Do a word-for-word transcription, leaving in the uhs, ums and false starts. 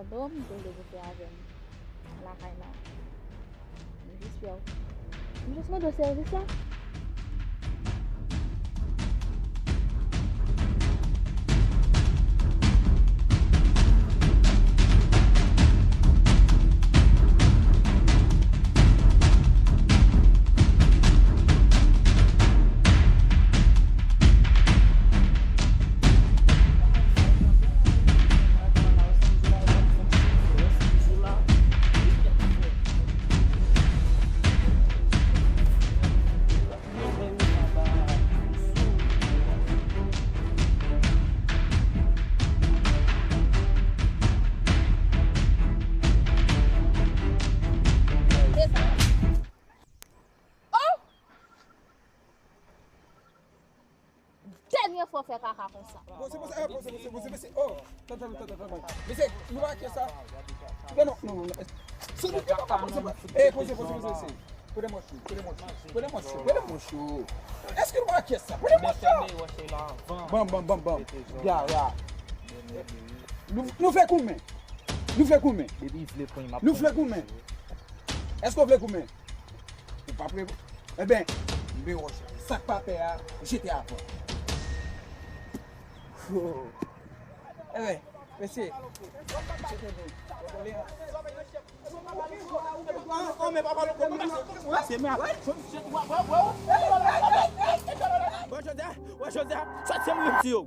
Bon, m te vle pou fè avè m lakay la. M jis fè w. M jis mande w sèvis la. Dènye fwa w fè kaka konsa. Poze, poze, eh, poze, poze, poze, mesye. Oh, tann, tann, tann, tann, tann. Mesye, nou pa kè sa. Non, non, non, non, non. Se nou ki pa ka poze. Eh, poze, poze, poze, mesye. Pran mòso, pran mòso, pran mòso, pran mòso. Èske nou pa kè sa? Pran mòso. Bam, bam, bam, bam. Ya, ya. Nou, nou fè koumen. Nou fè koumen. Nou fè koumen. Èske w vle koumen? Ou pa pre? Eben, m bezwen wè sa k pa pè a, jete avan. Eben, mesye. Bon, jodi a, bon, jodi a, sòti moun yo.